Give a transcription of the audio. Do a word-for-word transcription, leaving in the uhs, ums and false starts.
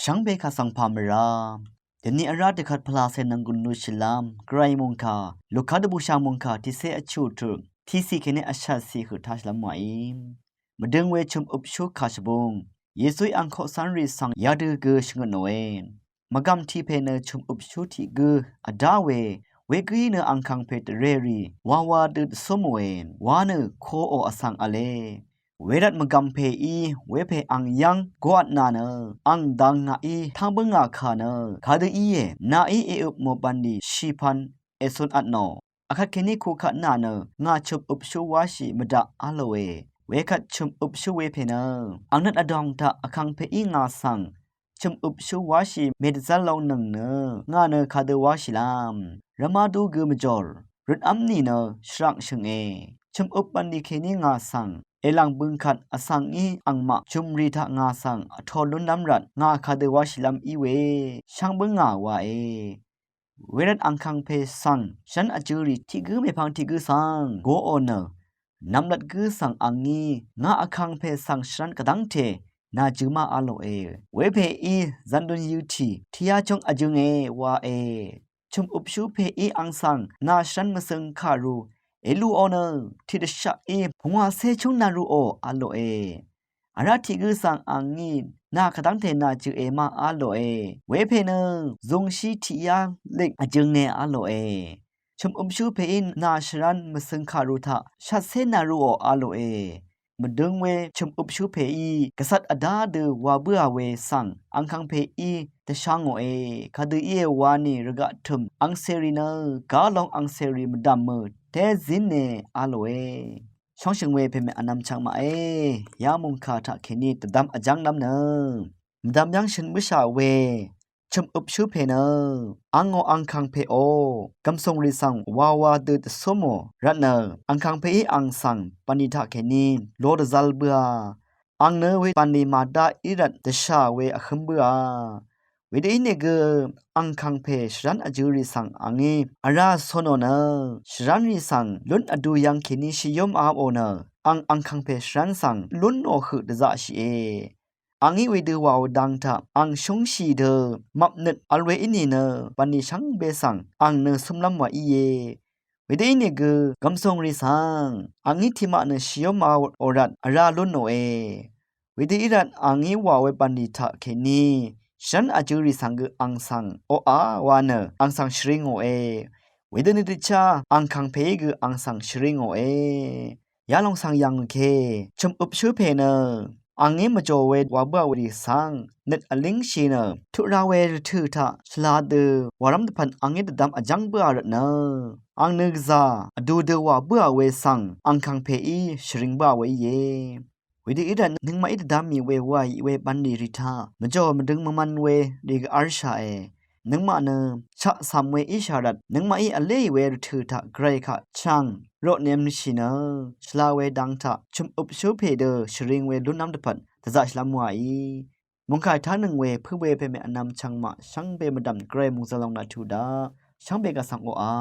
Shvngbe kà svng pà mvrá dvni vrá dvkvt pvlacè nvng gùn lúshìlv́m Gvray mòngkà Luka dvbùshà mòngkà tiqcé vchuq tuq tiqciq kèní vshvtciq høq tashìlv́m wàí. Mvdøng we chø̀m øpshú kà shvbung Yesuí ang koqcv́nrì svng yadø gø shvngøtnòe. Mvgàm tiq pè nø chø̀m øpshú tiq gǿ vdá we, wegǿí nø angkàngpè dvrèrì wawa dø dvcúmòe wa nø koò vsvng v̄le. Wervt mvgàm pèí wepè ang yv́ng goqvt nà nø ang dang ngàí táng bǿngà kà nø kadø íe, nàí èøp mò bv̀nlì shìpvn ècunvtnò. Akvt kèní kukvt nà nø ngà chø̀m øpshú wáshì mvdaq á lòe. Wekvt chø̀m øpshú wepè nø ang nøt vdòng taq vkàngpèí ngà svng chø̀m øpshú wáshì mèdvzv́l longnøng nø ngà nø kadø wáshìlv́m rvmá dú gø mvjòr røtám nìnø shvrvkshø̀nge. Chø̀m øp bv̀nlì kèní ngà svng èlàng bøng kvt vsvng í angmaq jø̀mrì taq ngà svng vtō lúnlv́m rvt ngà kadø wáshìlv́m í we shvngbe ngà wae. Wervt angkàngpè svng shvrv́n vjø̄rì tiq gǿ mèpvng tiq gǿ svng goò nø nvmlat gǿ svng angí ngà vkàngpè svng shvrv́n kadv́ngte nàjø̄ má á lòe. Wepèí zv̀ndun yøtì tìyá jóng vjø̄nge wae. Chø̀m øpshú pèí ang svng nà shvrv́n mvsøng kàru èluò nø tiqdvshaqí pungwàcé chúng nàruò á lòe. Vrá tiq gǿ svng angí nà kadv́ngte nàjø̄e má á lòe. Wepè nø zungshí tiqyá lik vjø̄nge á lòe. Chø̀m øpshú pèí nà shvrv́n mvsøng kàru taq shvtcé nàruò á lòe. Mvdøng we chø̀m øpshú pèí gvcvt vdá dø wà bǿà we svng angkàngpèí dvshá ngòe. Kadø íe wa nì rvgaq tø̀m angcèrì nø gá long angcèrì mvdv̀mø té zínne á lòe. Shóngshø̀ng we pèmè vnvm chvngmaqe, ya mòngkà taqkèní dvdvm vjv́nglv́m nø mvdvm yv́ng shøn bǿshà we chø̀m øpshú pè nø angò angkàngpèò gv̀msùngrì svng wawa dø dvcúmò rvtnø angkàngpèí ang svng bv̀nlì taqkèní lo dvzvl bǿà. Ang nø we bv̀nlì màdá í rvt dvshà we vhǿm bǿà. Wedø ínìgø angkàngpè shvrv́n vjø̄rì svng angí vrá cunò nø shvrv́nrì svng lún vdu yv̄ng kèní shvyúm aò nø ang angkàngpè shvrv́n svng lúnò høq dvzaqshìe. Angí wedø wàò dang taq ang shúngshì dø mvpnøt vl we í nìnø bv̀nlì shvngbe svng ang nø cúmlv́m wa íe. Wedø ínìgø gv̀msùngrì svng angí tiqmaq nø shvyúm aò rvt vrá lúnòe. Wedø í rvt angí wà we bv̀nlì taqkèní shvrv́n vjø̄rì svng gø ang svng oqà wa nø ang svng shvri ngòe. Wedø nø dvchá angkàngpèí gø ang svng shvri ngòe. Yalòng svng yv̀ngke chø̀m øpshú pè nø angí mvjò we wà bǿà werì svng nøt vlíngshì nø tuq ra we rvtø̀ taq shvla dø wàrv́m dvpvt angí dvdvm vjv́ng bǿà rvtnø ang nø gvzà vdu dø wà bǿà we svng angkàngpèí shvring bǿà we íe. Wedø í rvt nøngmaqí dvdvm mì we wàì we bv̀nlì rì taq mvjò mvdøng mvmv̄n we rì gø v́rshàe. Nøngmaq nø shaqcv̀m we íshà rvt nøngmaqí vléì we rvtø̀ taq gvray kaq chv̀ng roqnemshì nø shvla we dang taq chø̀m øpshú pè dø shvring we lúnlv́m dvpvt dvzaqshìlv́m wàí. Mòngkà tánøng we pǿ we pèmè vnvm chvngmaq shvngbe mvdv̀m gvray mòngzv̄l lòng laq tuq daq shvngbe gvsvng oqà.